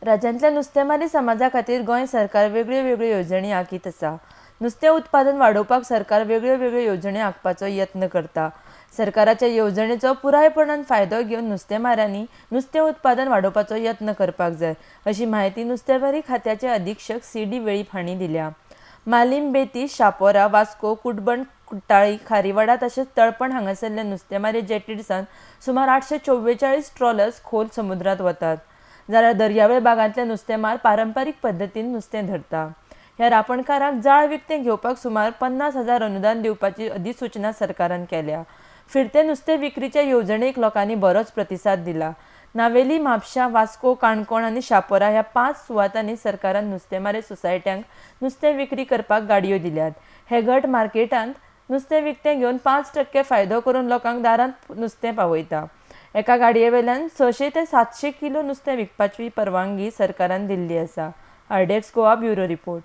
राज्यांतल्या नुस्तेमारी समाजा खातीर गोंय सरकार वेगळ्यो वेगळ्यो येवजणी आंखीत आसा. नुस्तें उत्पादन वाडोवपाक सरकार वेगळ्यो वेगळ्यो येवजण्यो आंखपाचो यत्न करता. सरकाराच्या येवजणेचो पुरायपणान फायदो घेवन नुस्तेमारांनी नुस्तें उत्पादन वाडोवपाचो यत्न करपाक जाय, अशी म्हायती नुस्तेमारी खात्याचे अधिक्षक सी.डी. वेळीप हांणी दिल्या. मालीम, बेती, शापोरा, वास्को, कुटबण, कुट्टाळी, खारीवाडा तशेंच तळपण हांगासरल्या नुस्तेमारी जेटीसावन सुमार 844 ट्रॉलर्स खोल समुद्रांत वतात. जाल्यार दर्यावेळ भागांतले नुस्तेमार पारंपारीक पद्दतीन नुस्तें धरता. ह्या रापणकारांक जाळ विकतें घेवपाक सुमार 50,000 अनुदान दिवपाची अधिसूचना सरकारान केल्या. फिरते नुस्तें विक्रीच्या येवजणेक लोकांनी बरोच प्रतिसाद दिला. नावेली, म्हापशा, वास्को, काणकोण आनी शापोरा ह्या 5 सुवातांनी सरकारान नुस्तेमारी सोसायट्यांक नुस्तें विक्री करपाक गाडयो दिल्यात. हे गट मार्केटांत नुस्तें विकतें घेवन 5% फायदो करून लोकांक दारांत नुस्तें पावयता. एका गाडयेवेल्यान 600 ते 700 किलो नुस्तें विकपाची परवानगी सरकारान दिल्ली आसा. RDX Goa bureau report.